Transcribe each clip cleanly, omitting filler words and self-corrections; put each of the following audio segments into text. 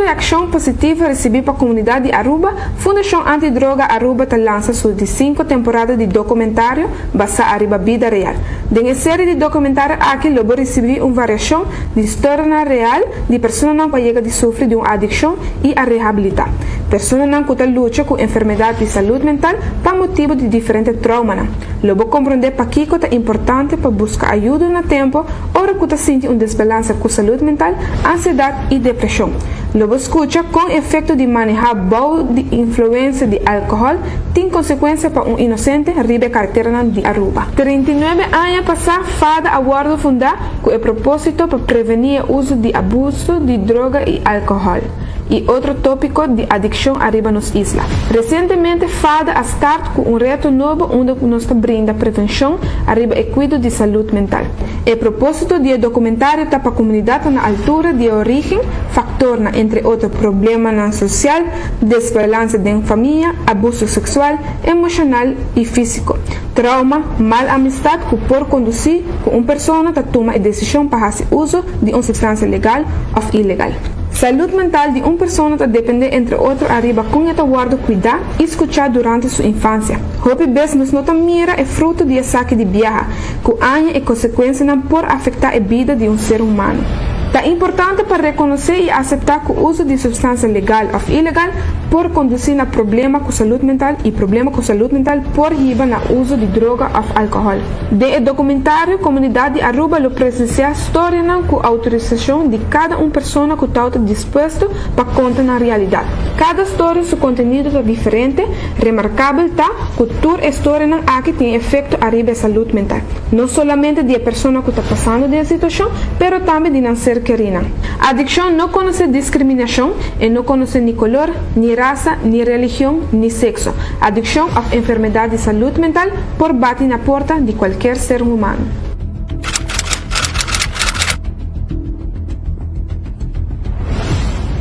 reaccion positivo ricibi pa comunidad di Aruba, Fundacion Anti Droga Aruba ta lansa su di cinco temporada di documentario basa ariba bida real. Den e serie di documentario aki lo bo ricibi un variacion di storianan real di personanan cu a yega di sufri di un adiccion y a rehabilita. Personanan cu ta lucha cu enfermedad di salud mental pa motibo di diferente traumanan. Lo bo comprende pakico ta importante pa busca ayudo na tempo ora cu ta sinti un desbalansa cu salud mental, ansiedad y depresion. Lo bo scucha con efecto di maneha bou di influencia di alcohol tin consecuencia pa un inocente riba e carreteranan di Aruba. 39 aña pasa fada a wordo funda cu e proposito pa preveni e uzo di abuso di droga y alcohol y otro topico di adiccion ariba nos isla. Recientemente fada a start cu un reto nobo unda cu nos ta brinda prevencion ariba e cuido di salud mental. E proposito di e documentario ta pa comunidad ta na altura di e origen, factornan entre otro problemanan social, desbalance den famia, abuso sexual, emocional y fisico, trauma, mal amistad cu por conduci cu un persona ta tuma e decision pa haci uzo di un substancia legal of ilegal. Salud mental di un persona ta depende entre otro ariba con e ta wordo cuida y scucha durante su infancia. Hopi bes nos no ta mira e fruto di esaki di biaha, cu aña e consecuencianan por afecta e bida di un ser humano. Ta importante pa reconoce y acepta cu uzo di substancia legal of ilegal por conduci na problema cu salud mental y problema cu salud mental por hiba na uzo di droga of alcohol. Den e documentario comunidad di Aruba lo presencia storianan cu autorisacion di cada un persona cu tawata dispuesto pa conta nan realidad. Cada storia su contenido ta diferente, Remarkabel ta ku tur e storianan aki tin efekto ariba e salud mental, no solamente di e persona ku ta pasando den e situashon, pero tambe di nan ser kerinan. Adikshon no konosé diskriminashon, e no konosé ni kolor, ni rasa, ni religion, ni sekso. Adikshon òf enfermedat di salud mental por bati na porta di kualker ser humano.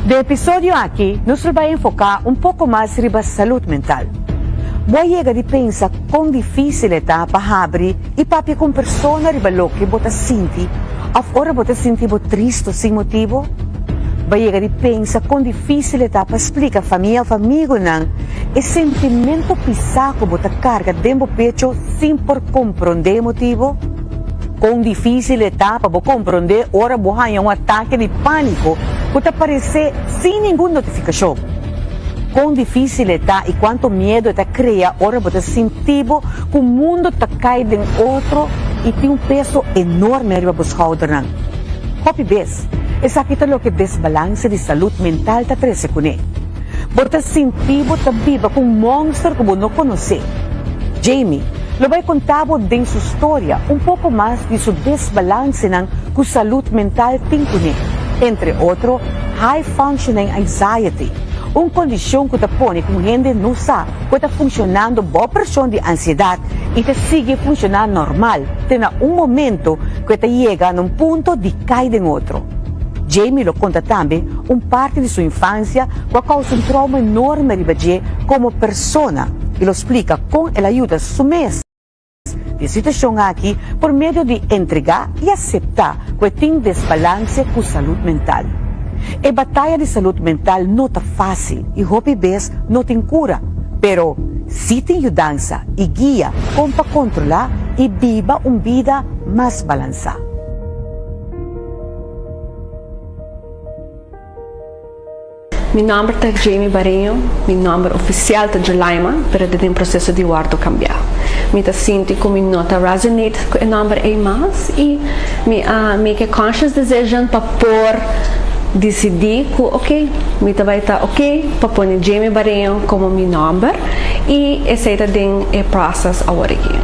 Den episodio aki nos lo bai enfoká un poko mas riba salud mental. Bo a yega di pensa kon difísil e ta pa habri i papia ku un persona riba loke bo ta sinti òf ora bo ta sinti bo tristu sin motibu? Bo a yega di pensa kon difísil e ta pa splika famia òf amigunan e sentimentu pisá ku bo ta karga den bo pecho sin por komprondé e motibu? Kon difísil e ta pa bo komprondé ora bo haña un atake di pániko ku ta paresé sin ningun notifikashon. Kon difísil e ta i kuantu miedu e ta krea ora bo ta sinti bo ku mundu ta kai den otro i tin un peso enorme riba bo skoudernan. Hopi bes, esaki ta loke desbalanse di salud mental ta trese kuné. Bo ta sinti bo ta biba ku un monster ku bo no konosé. Jamie lo bai konta bo den su storia un poko mas di su desbalansenan ku salud mental tin kuné, entre otro high functioning anxiety, un kondishon ku ta pone ku un hende no sa ku e ta funshonando bou preshon di ansiedat i ta sigui funshoná normal te na un momento ku e ta yega na un punto di kai den otro. Jamie lo konta tambe un parti di su infansia ku a kousa un trauma enorme riba dje komo persona i lo splika kon el a yuda su mes di e situashon aki por medio di entregá i aseptá ku e tin desbalanse ku salud mental. E bataya di salud mental no ta fásil i hopi bes no tin kura, pero sí tin yudansa i guia kon pa kontrolá i biba un bida mas balansá. Mi nomber ta Jamie Bareño, mi nomber oficial ta Jelaima, pero ta den proceso di wordo cambia. Mi ta sinti cu mi no ta resonate cu e nomber ey mas y mi a make a conscious decision pa por dicidi cu ok, mi ta bay ta ok pa pone Jamie Bareño como mi nomber y esey ta den e process awor aki.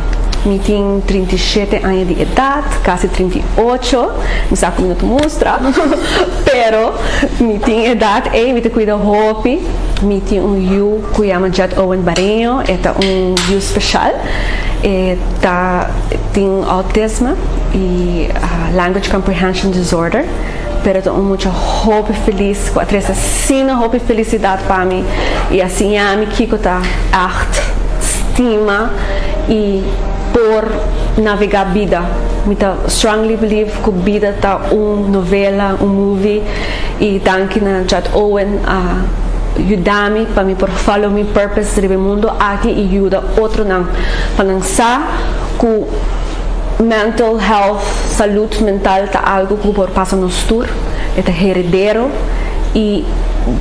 Mi tin 37 aña di edad, casi 38, mi sa cu mi no ta mustra, pero mi tin edad ey, mi ta cuida hopi, mi tin un yu cu yama Jet Owen Bareño, e ta un yu special, e ta tin autisme y language comprehension disorder, pero ta un mucha hopi feliz cu a trece asina hopi felicidad pa mi y a siña mi kico ta echt stima y por navega bida. Mi ta strongly believe cu bida ta un novela, un movie. Y danki na Judd Owen a yuda mi pa mi por follow mi purpose riba e mundo aki y yuda otronan pa nan sa cu mental health, salud mental ta algo cu por pasa nos tur, e ta heredero y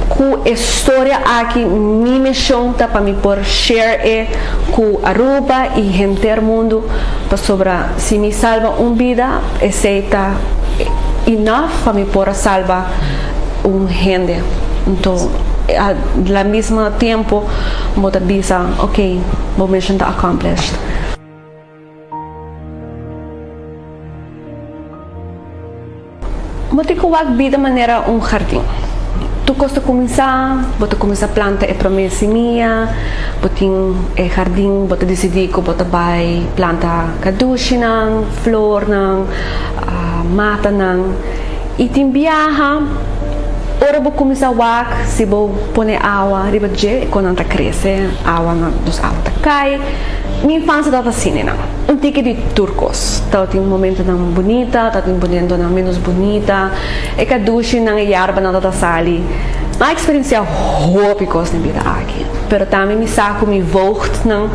cu e storia aki mi mision ta pa mi por share e cu Aruba y henter mundo pasobra si mi salba un bida esey ta enough pa mi por a salba un hende. Anto a la misma tempo bo ta bisa ok bo mission ta accomplished. Bo tin ku wak bida manera un hardin. Tur kos ta kuminsá, bo ta kuminsá planta e promé simia, bo tin e hardin, bo ta disidí ku bo ta bai planta kadushinan, flornan, matanan. I tin biaha ora bo kuminsá wak si bo pone awa riba dje, e konan ta krese, awa, dus awa ta kai. Mi infansia tabata asina nan. Un tiki di tur kos. Tabatin momentonan bunita, tabatin momentonan ménos bunita. E kadushinan, e yarbanan tabata sali. Mi a eksperensiá hopi kos den bida aki. Pero tambe mi sa ku mi voogdnan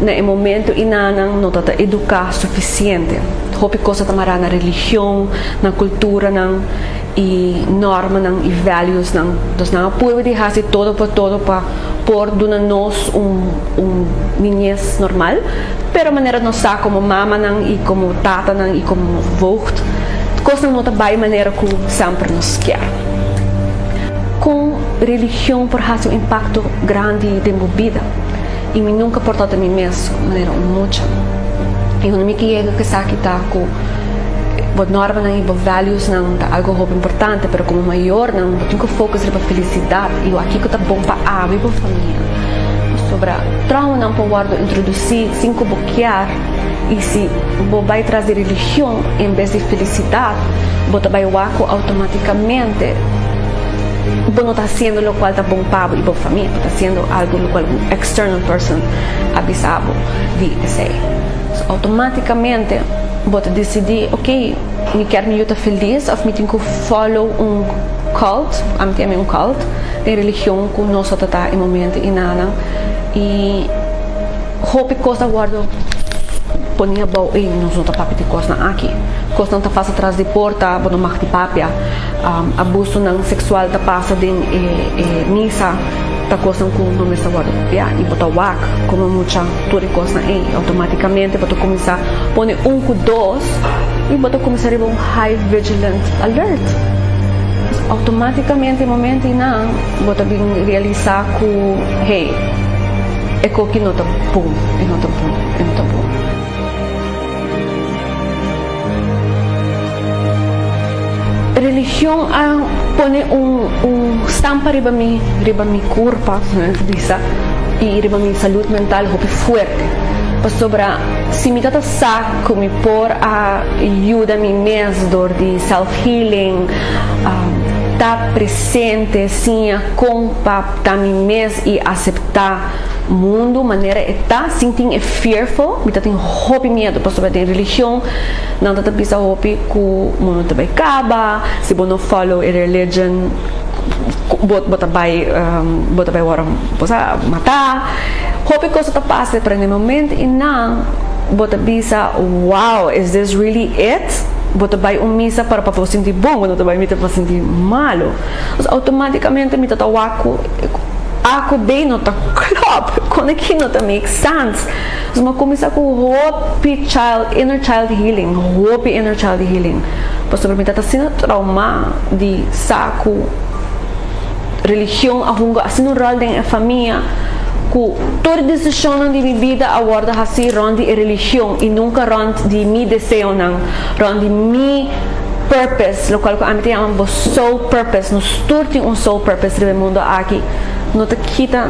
na e momento inanan no tabata eduká sufisiente. Hopi kos tabata mará na religion, na kulturanan i normanan i valuesnan. Dus nan a purba di hasi todo por todo pa por duna nos un un niñez normal, pero manera nos sa como mamanan y como tatanan y como voogd, cosnan no ta bay manera cu semper nos kier. Con religion por haci un impacto grandi den bo bida? Y mi nunca por tabata mi mes manera un mucha. Y unda mi ke yega cu esaki ta cu bo normanan y bo valuesnan ta algo hopi importante, pero como mayornan bo tin cu focus riba felicidad y wak kico ta bon pa abo y bo famia. Pasobra traumanan por wordo introduci sin cu bo kier y si bo bay tras di religion en bes di felicidad bo ta bay wak cu automaticamente bo no ta haciendo locual ta bon pa abo y bo famia, bo ta haciendo algo locual un external person a bisa bo di esey. So automaticamente bo ta disidí, ok, mi kier mi yu ta felis òf mi tin ku follow un cult, ami ta yama e un cult, den religion ku nos a ta e momento enanan i hopi kos a wòrdu poni abou, ey nos no ta papia di kosnan aki, kosnan ta pasa tras di porta, bo no mag di papia, abusonan seksual ta pasa den e misa. Ta kosnan ku no mester wòrdu kopiá i bo ta wak komo mucha tur e kosnan ei. Outomátikamente bo ta kuminsá pone un ku dos i bo ta kuminsá riba un high vigilant alert. Pues outomátikamente e momento einan bo ta bin realisá ku hey, e koki no ta bon, e no ta bon, e no ta bon. Religion a pone un un stampa riba mi, riba mi curpa, bisa, y riba mi salud mental hopi fuerte. Pasobra si mi tata sa cu mi por a yuda mi mes door di self healing, ta presente, siña con pa ta mi mes y acepta Mundu manera e ta sin tin e fearful, mi ta tin hopi miedu pasobra den religion nan ta ta bisa hopi ku mundu ta bai kaba, si bo no follow e religion bo bo ta bai bo ta bai wòrdu bo sa matá, hopi kos ta pasa pero na e momento einan bo ta bisa wow is this really it? Bo ta bai un misa para pa bo sinti bon bo no ta bai misa pa sinti malu. Pues automaticamente mi ta ta wak cu A cu B no ta klop, con aki no ta make sense. Dus mi a cuminsa cu hopi child, inner child healing, hopi inner child healing. Pasobra mi ta ta asina trauma di sa cu religion a hunga asina un rol den e famia cu tur decisionnan di mi bida a wordo haci rond di e religion y nunca rond di mi deseonan, rond di mi. Purpose, lokual ku ami ta yama bo soul purpose, nos tur tin un soul purpose riba e mundu aki, no ta kita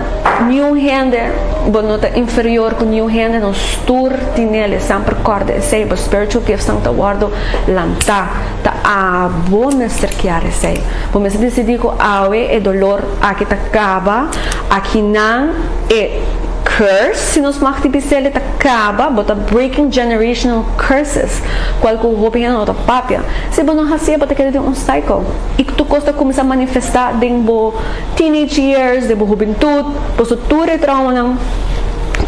niun hende, bo no ta inferior ku niun hende, nos tur tin el, e semper kòrda esei, bo spiritual giftsnan ta wòrdu lantá, ta abo mester kier esei, bo mester disidí ku awe e dolor aki ta kaba, akinan e. curse, si nos mag di bis'el, ta caba, bo ta breaking generational curses, cual cu hopi hende no ta papia. Si bo no haci'e, bo ta keda den un cycle y tur cos ta cuminsa manifesta den bo teenage years, den bo hubentud, paso tur e traumanan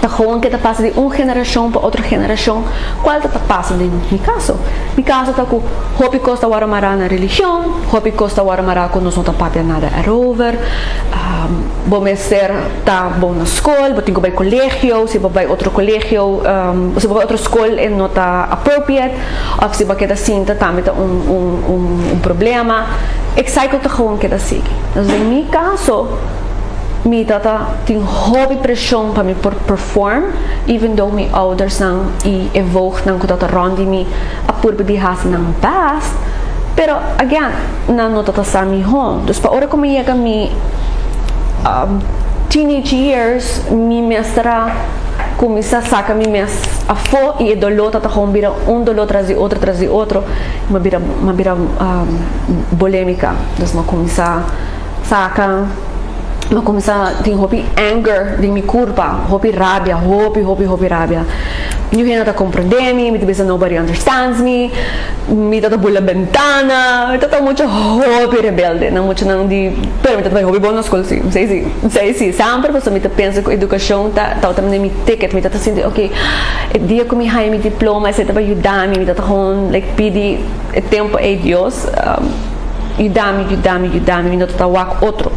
ta gewoon keda pasa di un generacion pa otro generacion, cual ta ta pasa den mi caso. Mi caso ta cu hopi cos ta worde mara na religion, hopi cos ta worde mara cu nos no ta papia nada erover, bo mester ta bon na skol, bo tin ku bai kolegio, si bo bai otro kolegio, si bo bai otro skol e no ta appropriate, òf si bo keda sinta tambe ta un un un problema. E cycle ta gewoon keda sigui. Dus den mi kaso, mi tata tin hopi preshon pa mi por perform, even though mi oudersnan i e voogdnan ku tabata rònt di mi a purba di hasi nan best, pero again, nan no ta sa mihó. Dus pa ora ku mi yega mi teenage years, mi mester a kuminsá saka mi mes afó i e doló ta ta gewoon bira un doló tras di otro tras di otro. Mi a bira mi a bira bolémika. Dus mi a kuminsá saka, mi a kuminsá tin hopi anger den mi kurpa, hopi rabia, hopi hopi hopi rabia. Niun hende ta komprendé mi, mi ta bisa nobody understands me. Mi ta ta bula bentana, mi ta ta mucha hopi rebelde, nan muchanan di, pero mi ta ta bai hopi bon na skol si, esei si, esei si, semper pasobra mi ta pensa ku edukashon ta tabata mi ticket, mi ta ta sinti ok, e dia ku mi haña mi diploma esei ta bai yuda mi, mi ta ta gewoon like pidi e tempu ei Dios yuda mi, yuda mi, yuda mi, mi no ta ta wak otro.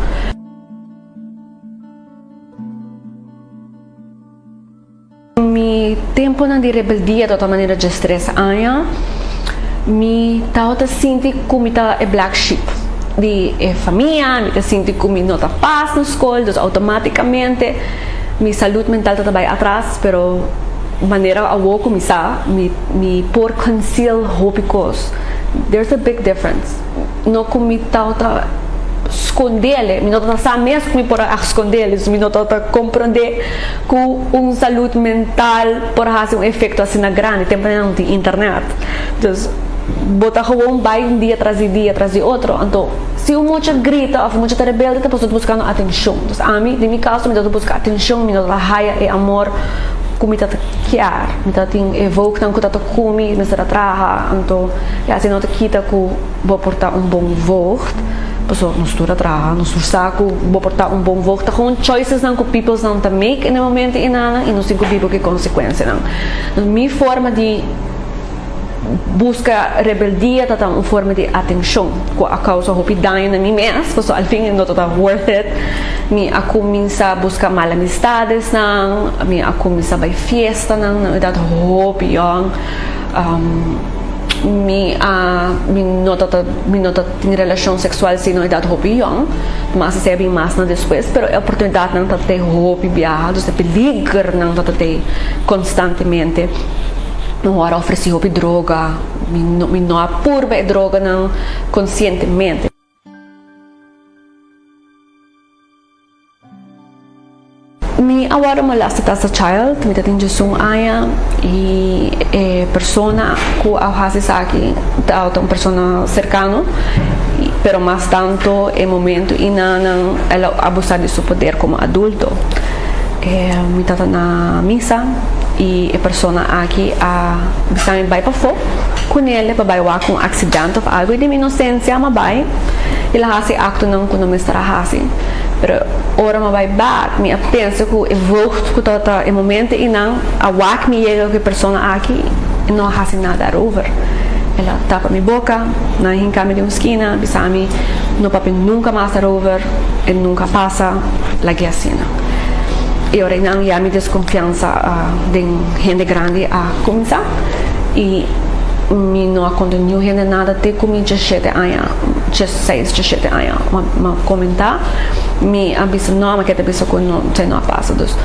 Mi temponan di rebeldia tabata manera diestres aña. Mi tabata sinti ku mi ta e black sheep di e famia, mi ta sinti ku mi no ta pas na skol, dus outomátikamente mi salud mental tabata bai atras, pero manera awor ku mi sa, mi mi por conceal hopi kos. There's a big difference. No ku mi tabata skondele, mi no tabata sa mes ku mi por a skondele, dus mi no tabata komprondé ku un salud mental por hasi un efekto asina grandi, tempu nan no tin internet. Dus bo ta gewoon bai un dia tras di dia tras di otro, anto si un mucha grita òf un mucha ta rebelde ta pasobra ta buskando atenshon. Dus ami den mi kaso mi tabata buska atenshon, mi no tabata haya e amor ku mi tabata kier, mi tabatin e voogdnan ku tabata ku mi mester a traha, anto ya asina no ta kita ku bo por ta un bon voogd, pasobra nos tur a traha, nos tur sa ku bo por ta un bon voogd, ta gewoon choicesnan ku peoplesnan ta make na e momento enanan i nos tin ku biba ku e konsekuensianan. Mi forma di buska rebeldia ta ta un forma di atenshon ku a kousa hopi daño na mi mes, pasobra al fin e no ta ta worth it. Mi a kuminsá buska mal amistadesnan, mi a kuminsá bai fiestanan na un edat hopi yòn. Mi a mi no ta ta mi no ta tin relashon seksual si na un edat hopi yòn, mas esei a bin mas na despues, pero e oportunidatnan ta ta hopi biaha, dus e peligernan ta ta konstantemente. Mi wòrdu ofresí hopi droga, mi no mi no a purba e droganan konsientemente. Mi a wòrdu molested as a child, mi ta tin diesun aña i e persona ku a hasi esaki tabata un persona serkano, pero mas tantu e momento inanan el a abusá di su poder komo adulto. Mi tata na misa i e persona aki a bisa mi bai pafó ku nele pa bai wak un aksident òf algu i di mi inosensia mi a bai i el a hasi aktonan ku no mester a hasi pero ora mi a bai bak mi a pensa ku e voogd ku tabata e momento einan a wak mi yega ku e persona aki i no a hasi nada arover el a tapa mi boka nan a hinka mi den un skina bisa mi no papia nunka mas arover e nunka a pasa lag'é asina. E ora einan ya mi deskonfiansa den hende grandi a kuminsá i mi no a konta niun hende nada te ku mi djashete aña, djaseis, djashete aña mi a komentá. Mi a bisa no, mi a keda bisa ku no, esei no a pasa. Dus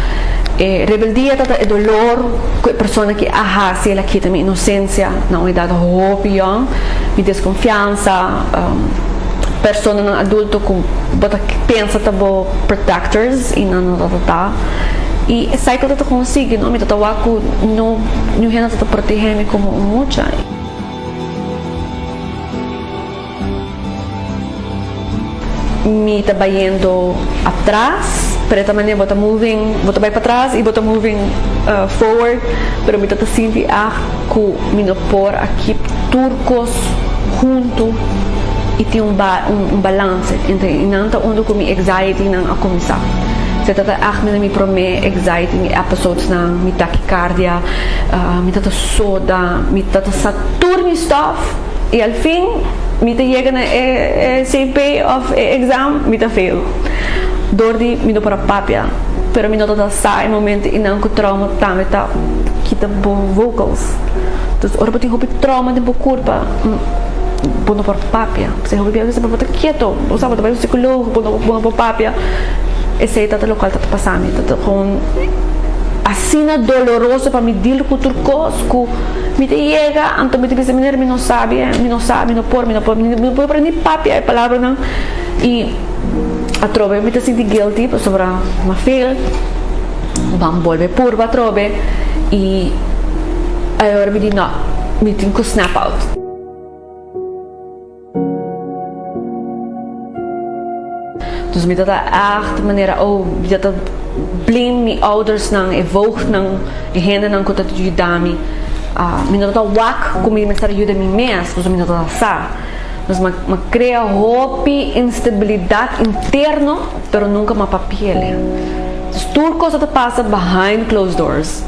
e rebeldia tabata e dolor ku e persona ki a hasi, el a kita mi inosensia na un edat hopi yòn, mi deskonfiansa. Personanan adulto ku bo ta pensa ta bo protectors i nan no ta ta. I e cycle ta ta kon sigui no, mi ta ta wak ku no niun hende ta ta protege mi komo un mucha. Mi ta bayendo atras. Pero e ta manera bo ta moving, bo ta bai patras y bo ta moving forward, pero mi ta ta sinti echt cu mi no por a keep tur cos hunto y tin un un balance entre y nan ta unda cu mi anxiety nan a cuminsa. Se ta ta echt mi na mi prome anxiety, mi episodes nan, mi tachycardia, mi ta ta soda, mi ta ta sa tur mi stof y al fin mi ta yega na e CP of e exam mi ta fail door di mi no por a papia pero mi no ta ta sa e momento y nan cu trauma tambe ta kita bo vocals dus ora bo tin hopi trauma den bo curpa bo no por papia p'esei hopi bia bo ta keto bo sa bo ta bai un psicologo bo no por papia esey ta locual ta pasa mi ta gewoon asina doloroso pa mi deal cu tur cos cu mi ta yega anto mi ta bisa meneer mi no sabi mi no sa mi no por mi no por mi no por ni papia e palabranan y atrobe mi ta sinti guilty pasobra mi a fail ban bolbe purba atrobe y ayora mi di no mi tin cu snap out. Dus mi ta echt manera oh mi ta blame mi oudersnan, e voogdnan, e hendenan ku ta yuda mi. Mi no ta wak ku mi mester a yuda mi mes, pasobra mi no ta sa. Dus mi a krea hopi instabilidat interno, pero nunka mi a papi'el. Dus tur kos ta pasa behind closed doors.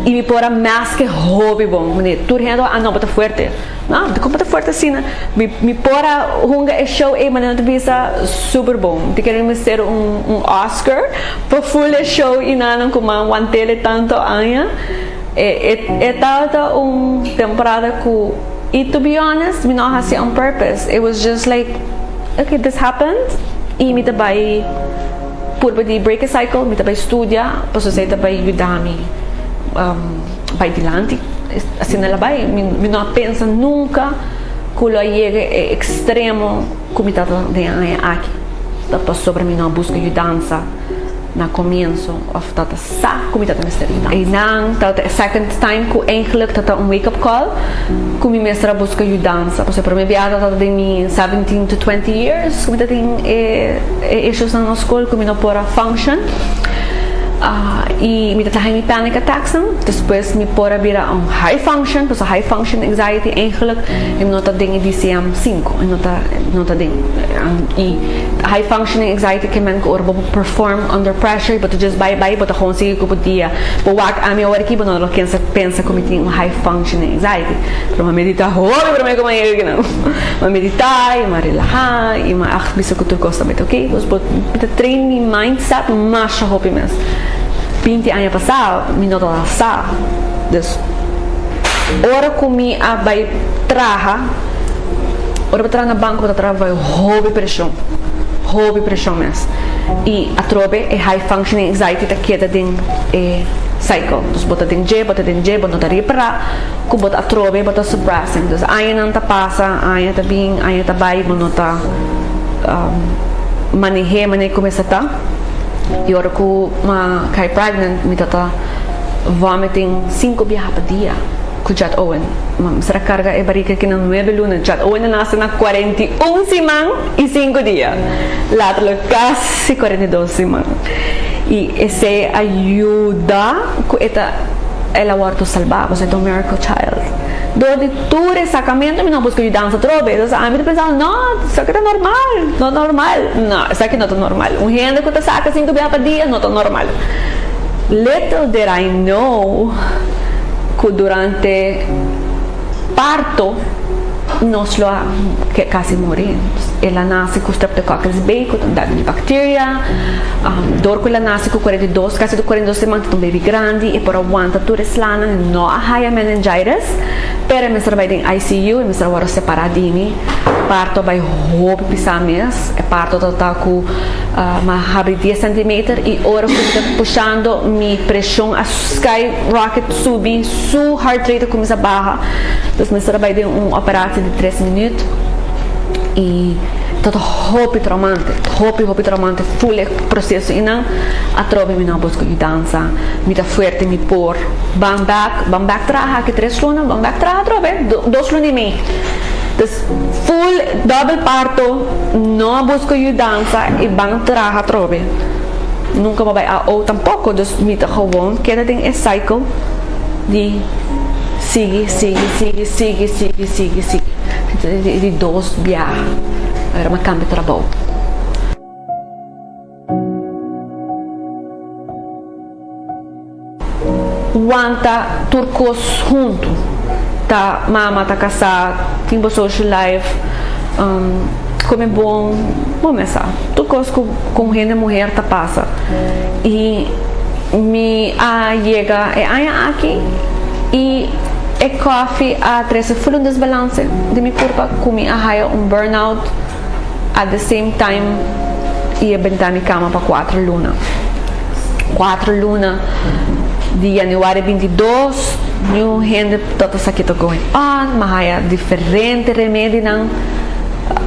I mi por a maske hopi bon. Manera tur hende a ah no bo ta fuerte. No, dikon bo ta fuerte asina? Mi mi por a hunga e show ei manera nan ta bisa super bon. Mi ta kere mester un un Oscar pa full e show i nan ku man want'el tanto aña. E e e tabata un temporada ku i to be honest mi no a hasi on purpose. It was just like okay this happened i mi ta bai purba di break e cycle, mi ta bai studia pasobra esei ta bai yuda mi bai dilanti. Asina el a bai. Mi no a pensa nunka ku lo a yega e ekstremo ku mi tabata den e aña aki. Ta pasobra mi no a buska yudansa na komienso òf tabata sa ku mi tabata mester yudansa. Einan tabata e second time ku eigenlijk tabata un wake up call ku mi mester a buska yudansa. Pasobra e prome biaha tabata den mi 17 to 20 years ku mi tabatin e issuesnan na skol ku mi no por a function. Y mi ta traha mi panic attacks-nan. Despues mi por a bira un high function, pasobra high function anxiety eigenlijk e no ta den e DCM 5, e no ta no ta den y high functioning anxiety ke men ku ora bo perform under pressure bo ta just bai bai bo ta gewoon sigui ku bo dia. Bo wak ami awor aki bo no lo kensa pensa ku mi tin un high functioning anxiety, pero mi a medita hopi prome ku mi a yega aki nan. Mi a medita y mi a relaha y mi a echt bisa ku tur kos ta beta ok. Pues bo ta train mi mindset masha hopi mes. 20 aña pasá mi no tabata sa. Dus ora ku mi a bai traha, ora bo traha na banko bo ta traha bai hopi preshon, hopi preshon mes. I atrobe e high functioning anxiety ta keda den e cycle. Dus bo ta den dje, bo ta den dje, bo no ta repará ku bo ta atrobe bo ta suppressing. Dus añanan ta pasa, aña ta bin, aña ta bai, bo no ta maneh'é manera ku mester ta. Y ora cu m'a cay pregnant mi tata vomiting cinco biaha pa dia cu Jet Owen. Mi mester a carga e barica aki na nuebe luna. Jet Owen a nace na 41 siman y cinco dia. Later casi 42 siman. Y esey a yuda cu e ta el a wordo salba pasobra e ta un miracle child. Door di tur e sacamento mi no a busca yudansa atrobe. Entonces ami ta pensa, no, esaki ta normal, no normal. No, esaki no ta normal. Un hende cu ta saca cinco biaha pa dia no ta normal. Little did I know cu durante parto nos lo a casi muri. El a nace cu Streptococcus B, cu ta un deadly bacteria. Door cu el a nace cu 42, casi 42 siman, ta un baby grandi, e por a wanta tur e slanan, no a haya meningitis. Pero e mester a bai den ICU, e mester a wòrdu separá di mi. Parto a bai hopi pisá mes. E parto tabata ku mi a habri dies sentimeter i ora ku mi ta pushando mi preshon a skyrocket subi, su heart rate a kuminsá baha. Dus mester a bai den un operatie di tres minüt i tabata hopi traumante, hopi hopi traumante ful e proseso einan. Atrobe mi no a buska yudansa, mi ta fuerte, mi por. Ban bek, ban bek traha aki tres luna, ban bek traha atrobe dos luna i mei. Dus full dobbel parto, no a buska yudansa i ban traha atrobe. Nunka m'a bai AO tampoko, dus mi ta gewoon keda den e cycle di sigui, sigui, sigui, sigui, sigui, sigui, sigui. Di dos biaha, awor m'a kambia trabou. Wanta tur kos huntu. Ta mama, ta kasá, tin bo social life, kome bon, bo mes sa. Tur kos ku un hende muher ta pasa. I mi a yega e aña aki i e kòfi a trese ful un desbalanse den mi kurpa ku mi a haya un burnout. At the same time i a benta mi kama pa kuater luna. Kuater luna di januari 22 niun hende tabata sa ke ta going on. Mi a haya diferente remedinan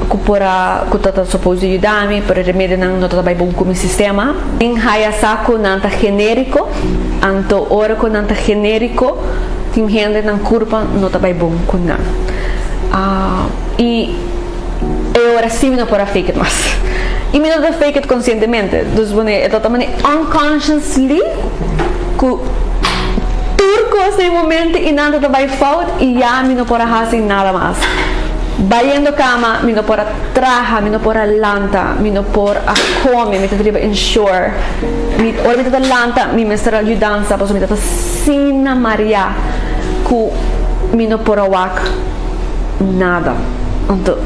ku por a ku tabata supos di yuda mi pero e remedinan no tabata bai bon ku mi sistema. Mi haya sa ku nan ta generiko anto ora ku nan ta generiko tin hende nan kurpa no ta bai bon ku nan. I. E ora si mi no por a fake it mas. I mi no ta fake it konsientemente. Dus wanneer e ta ta manera unconsciously ku tur kos na e momento i nan ta ta bai fout i ya mi no por a hasi nada mas. Bayendo kama mi no por a traha, mi no por a lanta, mi no por a kome, mi ta riba ensure. Mi ora mi ta ta lanta mi mester a yudansa pasobra mi ta ta asina maria ku mi no por a wak. Nada. Anto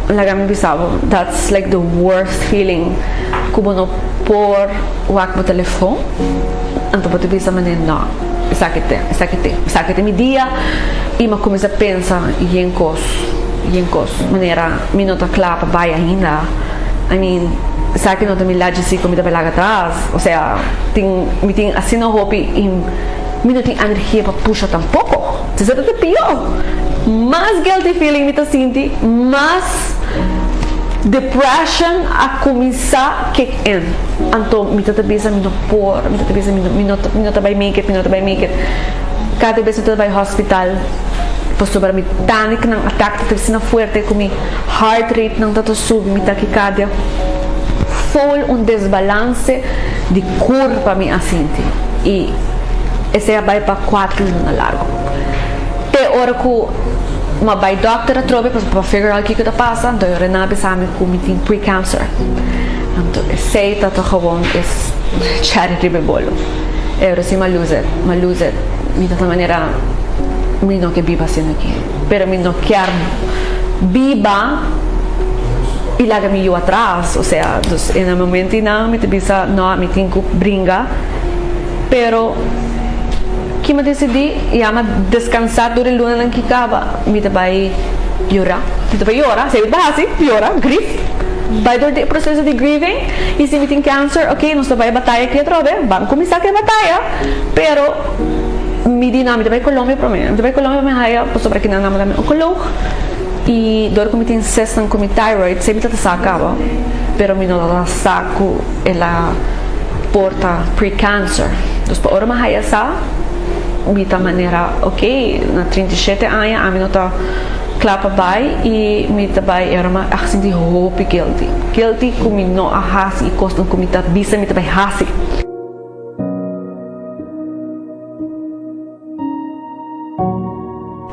laga mi bisa bo, that's like the worst feeling ku bo no por wak bo telefon, anto bo ta bisa manera no, esaki te, esaki te, esaki ta mi dia i mi a kuminsá pensa yen kos, yen kos, manera mi no ta kla pa bai ainda, I mean esaki no ta mi legacy ku mi ta bai laga atras, osea tin mi tin asina hopi i mi no tin energia pa pusha tampoko. Esei ta pió. Mas guilty feeling mi ta sinti, mas depression a kuminsá kick in. Anto mi ta ta bisa mi no por, mi ta ta bisa mi no mi no mi no ta bai make it, mi no ta bai make it. Kada bes mi ta bai hospital pasobra mi panicnan attack ta asina fuerte ku mi heart rate nan ta ta subi, mi takikardia full un desbalance di kurpa mi a sinti. I esei a bai pa kuater luna largu. Te ora ku mi a bai dòkter atrobe pa figure out kiko ta pasa, anto e ora nan a bisa mi ku mi tin pre-cancer. Anto esei ta ta gewoon e cherry riba e bolo. E ora si mi a lose it, mi a lose it. Mi ta ta manera mi no ke biba asina aki, pero mi no kier biba i laga mi yu atras. Osea, dus e na momento einan mi ta bisa no, mi tin ku bringa. Pero ki mi decidí ya mi a descansá tur e lunanan ki caba, mi ta bai yora. Mi ta bai yora, esei mi ta bai haci, yora, grief. Bai door di e proceso di grieving y si mi tin cancer, ok, nos ta bai e bataya aki atrobe, ban cuminsa cu e bataya. Pero mi di no, mi ta bai Colombia prome, mi ta bai Colombia pa mi haya pasobra kinan nan a manda mi oncoloog y door cu mi tin cystnan cu mi thyroid, esei mi ta ta sa caba, pero mi no ta ta sa cu el a por ta pre-cancer. Dus pa ora mi haya sa, mi ta manera, ok, na 37 aña ami no ta kla pa bai i mi ta bai e ora mi a sinti hopi guilty. Guilty ku mi no a hasi e kosnan ku mi ta bisa mi ta bai hasi.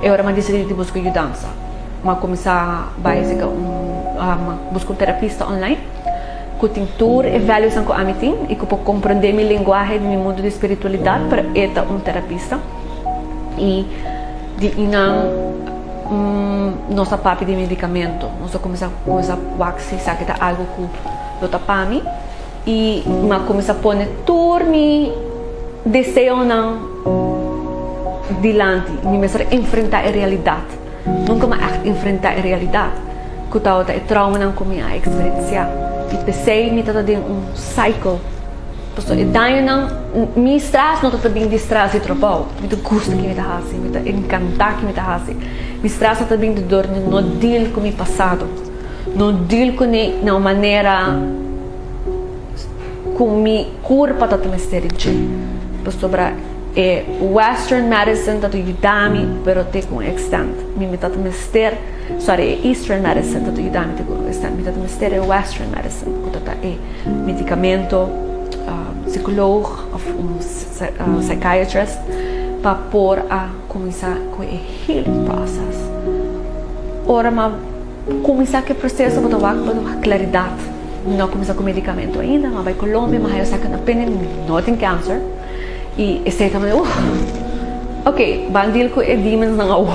E ora mi a disidí di buska yudansa. Mi a kuminsá bai seka un, mi a buska un terapista online ku tin tur e valuesnan ku ami tin i ku por komprondé mi lenguahe di mi mundu di spiritualidat, pero e ta un terapista. I di einan nos a papia di medikamentu. Nos a kuminsá kuminsá wak si esaki ta algu ku lo ta pa mi. I mi a kuminsá pone tur mi deseonan dilanti. Mi mester enfrentá e realidat. Nunka mi a ègt enfrentá e realidat ku tabata e traumanan ku mi a eksperensiá. I p'esei mi tabata den un cycle. Pasobra e dañonan, mi strès no tabata bin di strès di trabou. Mi ta gusta ke mi ta hasi, mi ta enkantá ke mi ta hasi. Mi strès tabata bin di dor di no deal ku mi pasado, no deal kuné na un manera. Ku mi kurpa ta ta mester di dje. Pasobra e western medicine ta ta yuda mi pero te ku un extent. Mi mi ta ta mester, sorry, e eastern medicine ta ta yuda mi te ku un extent. Mi ta ta mester e western medicine ku ta ta e medikamento. psicoloog of un psychiatrist pa por a cuminsa cu e healing process. Ora m'a cuminsa cu e proceso bo ta wak bo ta wak claridad. Mi no a cuminsa cu medicamento ainda, m'a bay Colombia, m'a haya second opinion, mi no tin cancer y esey ta manera uh ok ban deal cu e demons nan awo,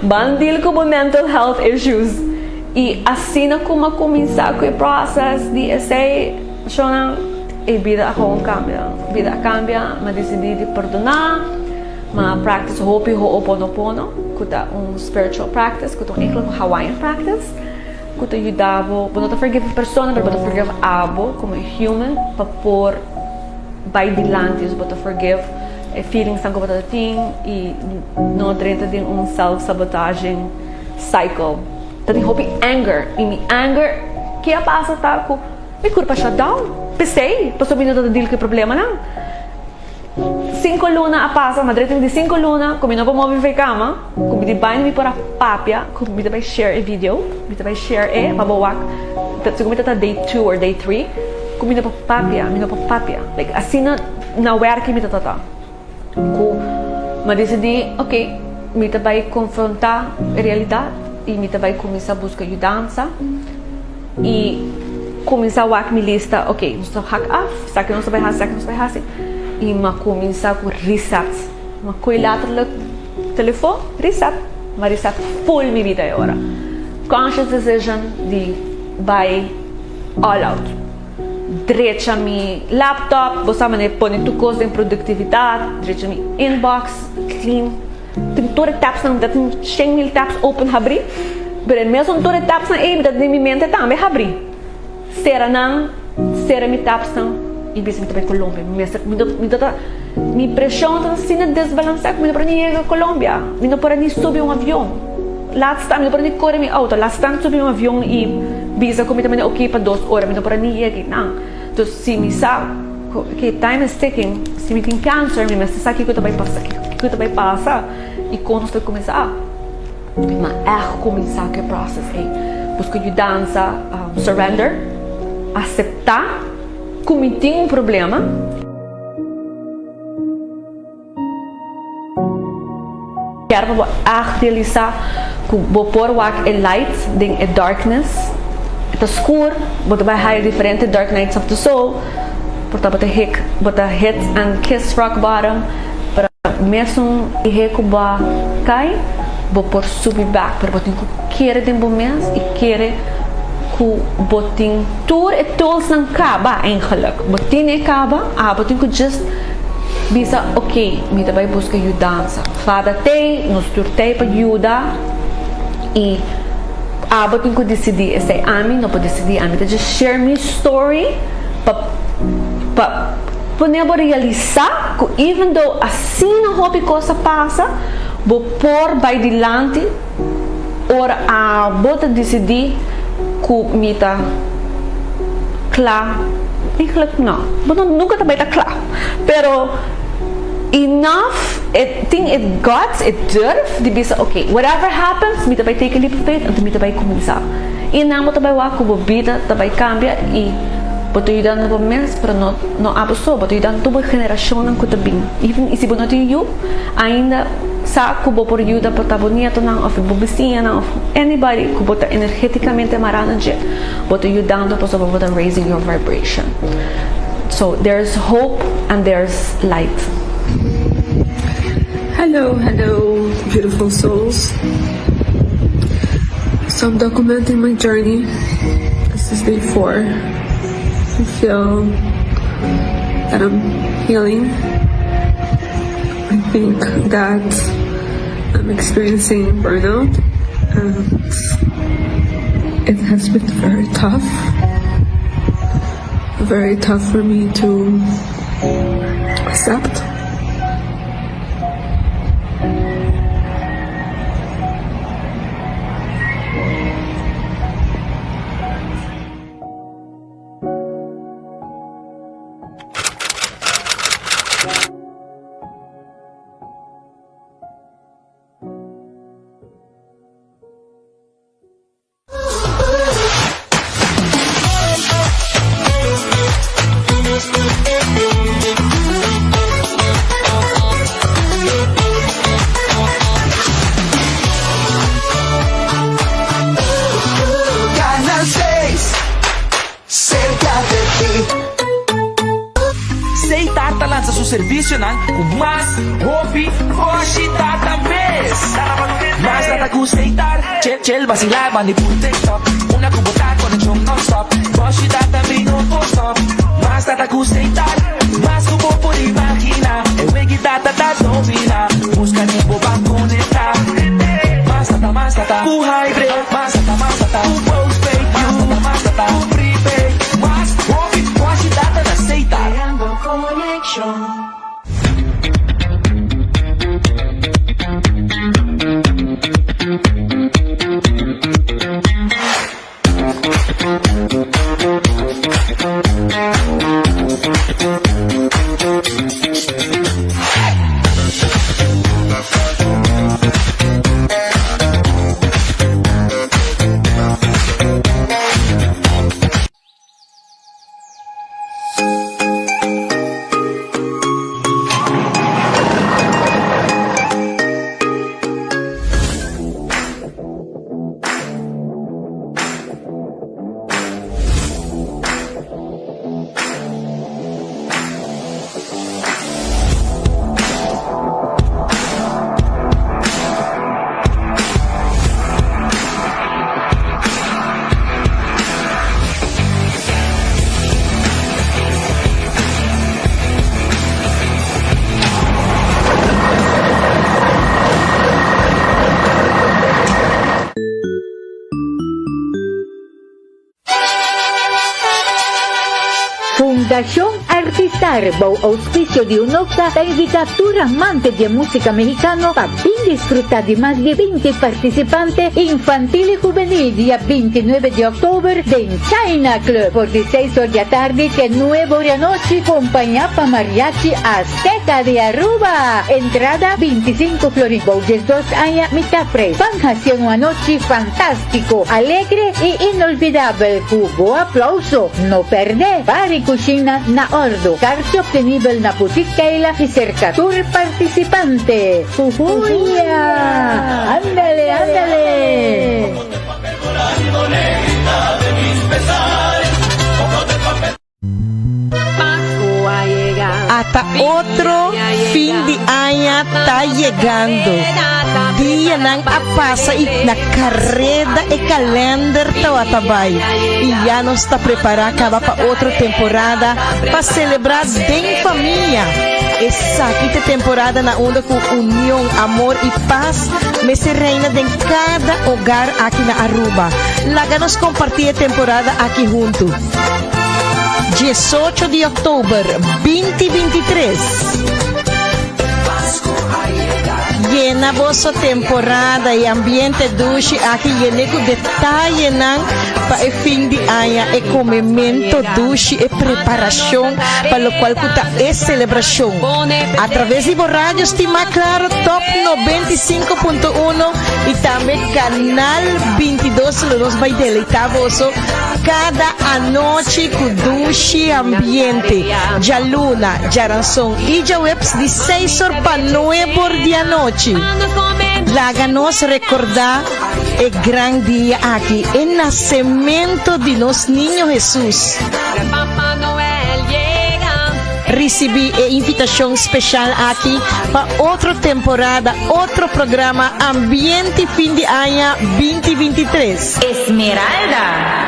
ban deal cu bo mental health issues. Y asina cu m'a cuminsa cu e process di esey, shownan, e bida a gewoon cambia. Bida a cambia, m'a dicidi di perdona, m'a practice hopi Ho'oponopono, cu ta un spiritual practice, cu ta un eigenlijk un Hawaiian practice, cu ta yuda bo, bo no ta forgive e persona, pero bo ta forgive abo como human pa por bay dilanti, dus bo ta forgive e feelingsnan cu bo ta tin y no drenta den un self sabotaging cycle. Ta tin hopi anger y mi anger ke a pasa ta cu mi curpa shut down pesey pasobra mi no ta deal cu e problemanan. Cinco luna a pasa ma drenta mi di cinco luna cu mi no por move for e cama cu mi di baño mi por a papia cu mi ta bay share e video mi ta bay share e pa bo wak segun mi ta ta day two or day three cu mi no por papia mi no por papia like asina na werki mi ta ta. Ku mi a disidí, ok, mi ta bai konfrontá e realidat i mi ta bai kuminsá buska yudansa i kuminsá wak mi lista, ok, nos ta hak af, esaki nos ta bai hasi, esaki nos ta bai hasi. I mi a kuminsá ku reset. Mi a kohe letterlijk telefon, reset. Mi a reset ful mi bida e ora. Conscious decision di bai all out. Drecha mi laptop, bo sa manera pone tur kos den productividad, drecha mi inbox, clean, tin tur e tabs nan, mi ta tin 100,000 tabs open habri, pero e mesun tur e tabs nan ey mi ta den mi mente tambe habri, sera nan, sera mi tabs nan y bisa mi ta bay Colombia, mi mester, mi mi ta, mi presion ta asina desbalansa cu mi no por ni yega Colombia, mi no por a ni subi un avion. Laat staan, mi no por ni kore mi auto, laat staan subi un avion y bisa cu mi ta manda oké pa dos ora, mi no por ni yega einan. Dus si mi sa cu oké, time is ticking, si mi tin cancer mi mester sa kico ta bay pasa, kico ta bay pasa y con nos ta cuminsa. Ma echt cuminsa cu e process ey, busca yudansa, surrender, acepta cu mi tin un problema. Kier pa bo ègt realisá ku bo por wak e light den e darkness. E ta skur, bo ta bai haya diferente dark nights of the soul, por ta bo ta hik, bo ta hit and kiss rock bottom, pero mesun lihé ku bo a kai, bo por subi bèk, pero bo tin ku kere den bo mes i kere ku bo tin tur e toolsnan kaba eigenlijk. Bo tine kaba, abo tin ku just. Bisa, Ok, mi ta bai buska yudansa. Fada t'ei, nos tur t'ei pa yuda i abo tin ku disidí esei. Ami no por disidí, ami ta just share mi story pa pa pone bo realisá ku even though asina hopi kos a pasa, bo por bai dilanti ora abo ta disidí ku mi ta kla. Eigenlijk no, bo no nunka ta bai ta kla. Pero enough e tin e guts, e durf di bisa ok, whatever happens mi ta bai take a leap of faith anto mi ta bai cuminsa. Y nan bo ta bai wak cu bo bida ta bai cambia y bo ta yudando bo mes pero no no abo so, bo ta yudando tur bo generacionnan cu ta bin. Even y si bo no tin yu ainda sa cu bo por yuda por ta bo nietonan of bo bisiñanan of anybody cu bo ta energeticamente mara na dje. Bo ta yudando pasobra bo ta raising your vibration. So there's hope and there's light. Hello hello beautiful souls so I'm documenting my journey this is day 4 I feel that I'm healing I think that I'm experiencing burnout and it has been very tough very tough for me to accept. lansa su servisionan ku mas hopi foshi data mes. Mas data ku Setar, chel chel basila bandi por TikTok. Una ku bo ta konekshon non-stop, foshi data mi no por stop. Mas data ku Setar, mas ku bo por imagina. E wegi data ta domina, buska di bo ban konekta. Mas data, mas data ku hybrid, mas data, mas data ku postpaid, mas data, mas data ku prepaid. Mas hopi foshi data na Setar. Creando conexion. Fundacion Artistar bou auspicio di UNOCSA ta invita tur amante di e musica mexicano pa bin disfruta di mas di binti participante infantil y hubenil dia bintinuebe di october den China Club for di seis or di atardi te nuebe or di anochi compaña pa Mariachi Azteca di Aruba. Entrada binticinco florin bou diesdos aña mitad prijs. Ban haci un anochi fantastico, alegre y inolvidabel cu bo aplauso. No perde! Bar y cushina na ordo. Carchi obtenibel na Boutique Keila y cerca tur participante. Huhuya! Andale, andale! Ata otro fin di aña ta yegando. Dianan a pasa y na careda e kalender tawata bay. Y ya nos ta prepara caba pa otro temporada pa celebra den famia. Esaki ta e temporada na unda cu union, amor y paz mester reina den cada hogar aki na Aruba. Laga nos comparti e temporada aki hunto. 18 di oktober 2023. Yena boso temporada y ambiente dushi aki yene cu detayenan pa e fin di aña, e comemento dushi, e preparacion pa locual cu ta e celebracion. A traves di bo radio stima Claro Top 95.1 y tambe Canal 22 lo nos bay deleita boso cada anochi cu dushi ambiente. Djaluna, djaranson y djaweps di seis or pa nuebe or di anochi. Laga nos recorda e gran dia aki, e nacemento di nos Niño Jesus. Ricibi e invitacion special aki pa otro temporada, otro programa Ambiente Fin di Aña 2023. Esmeralda.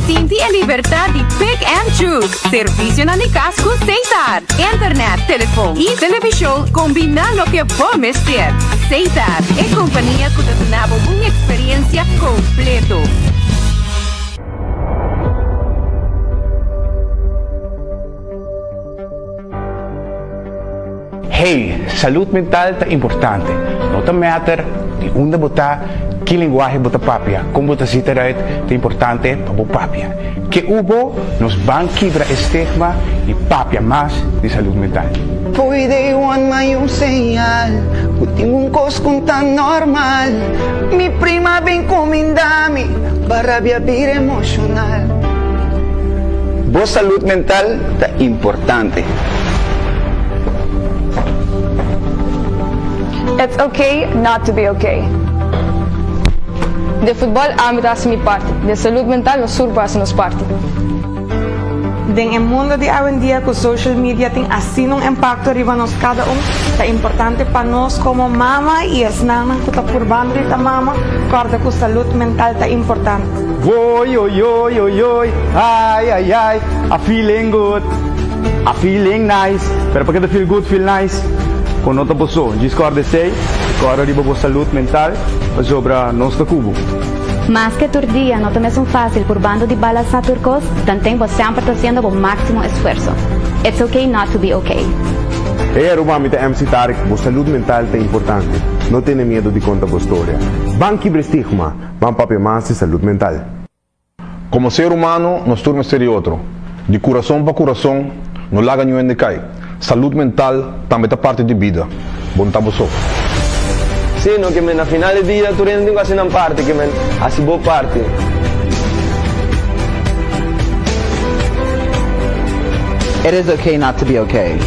Sinti e libertad di pick and choose. Servicionan di cas cu Setar. Internet, telefon y television combina loke bo mester. Setar, e compania cu ta duna bo un experiencia completo. Hey, salud mental ta importante. No ta matter di unda bo ta, ki lenguahe bo ta papia, con bo ta zit eruit, ta importante pa bo papia. Ke ubo nos ban kibra e stigma y papia mas di salud mental. Fo'i day one mai un señal Ku tin un kos ku ta normal Mi prima bin kuminda mi Pa rabia bira emoshonal. Bo salud mental ta importante. It's ok not to be ok. Den futbol ami ta hasi mi parti, den salud mental nos sur por hasi nos parti. Den e mundo di awendia ku social media tin asina un impakto riba nos kada un, ta importante pa nos komo mama i esnannan ku ta purbando di ta mama kòrda ku salud mental ta importante. Woy oy oy oy oy ay ay ay I feeling good I feeling nice Pero pa ke ta feel good feel nice Bo no ta bo so Djis kòrda esei i kòrda riba bo salud mental pasobra nos ta ku bo. Maske tur dia no ta mesun fácil purbando di balansa tur cos, tanten bo semper ta haciendo bo máximo esfuerso. It's okay not to be okay. Hey Aruba, mi ta MC Tarek, bo salud mental ta importante. No tene miedo di conta bo storia. Ban kibra e stigma, ban papia mas di salud mental. Komo ser humano nos tur mester di otro. Di kurason pa kurason, no laga niun hende kai. Salud mental tambe ta parti di bida. Bon ta bo so. Sí, no ke men na final di dia tur hende tin ku hasi nan parti, ke men hasi bo parti. It is okay not to be okay.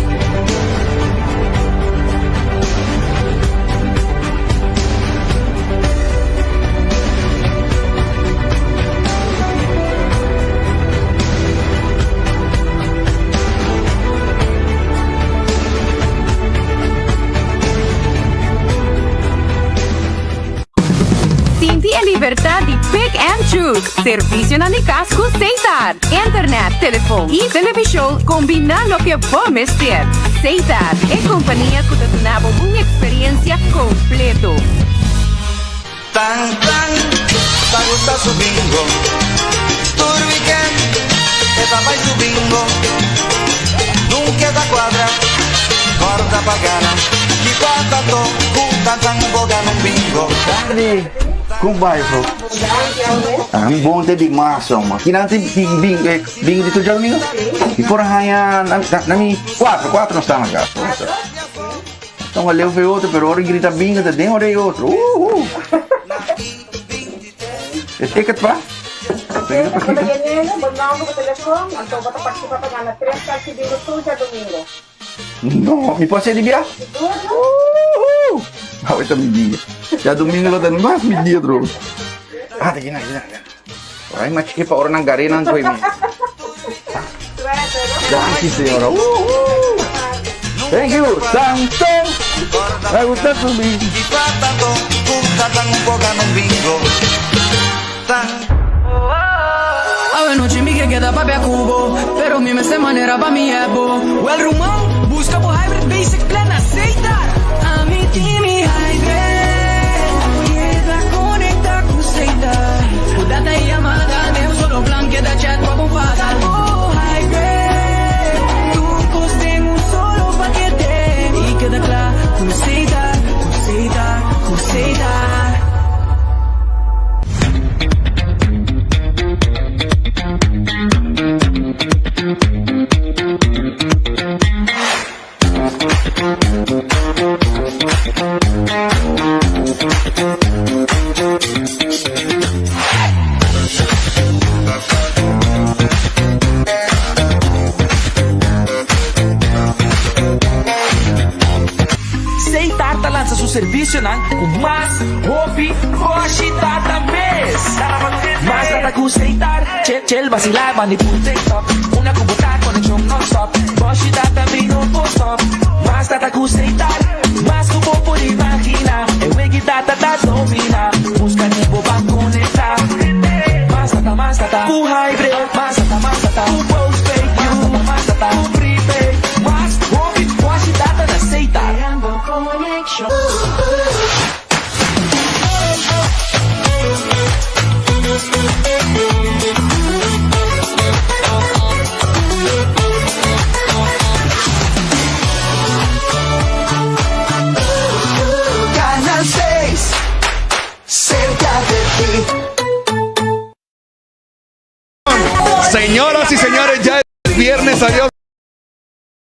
Sinti e libertad di pick and choose. Servicionan di cas cu Setar. Internet, telefon y television combina loke bo mester. Setar, e compania cu ta duna bo un experiencia completo. Tan tan ta gusta su bingo Tur weekend e ta bai su bingo Nun keda cuadra Corda pa gana Ki falta to cu tan tan bo gana un bingo. Tardi, con bai bro? Ah, mi bon te di mas oma. Kinan tin bingo, eh, bingo di tur djadomingo? Mi por haña na, na mi cuatro, cuatro nos ta na casa. Então aleu foi outro, pero ora grita bingo ta den orei outro. Uhu! E ticket pa? No, mi por hacer di bia? Uhu! Awe ta mi dia. Djadomingo lo ta mas mi dia trobe. Ah, ta gina, gina, gina. Ora mi machike pa ora nan gare nan koe mi. Danki señora. Uhu! Thank you. Santo. Me gusta su bingo. Awenochi mi ke keda papia ku bo, pero mi mester manera pa mi hèp bo. Wèl ruman, buska bo Hybrid Basic Plan na Setar. Ami tin mi hybrid, keda konektá ku Setar. Ku data i yamada den un solo plan, keda chat pa bo fada. Oh hybrid, tur kos den un solo pakete. I keda kla ku Setar, ku Setar, ku Setar. Setar ta lansa su servicionan cu mas hopi boshi data mes. Mas data cu Setar, chel chel vacila bandi pur TikTok. Una cu bo ta conexion non stop. Boshi data mi no por stop. Mas data cu Setar, mas cu bo por imagina. E wegi data ta domina. Busca di bo ban conecta. Mas data, mas data cu.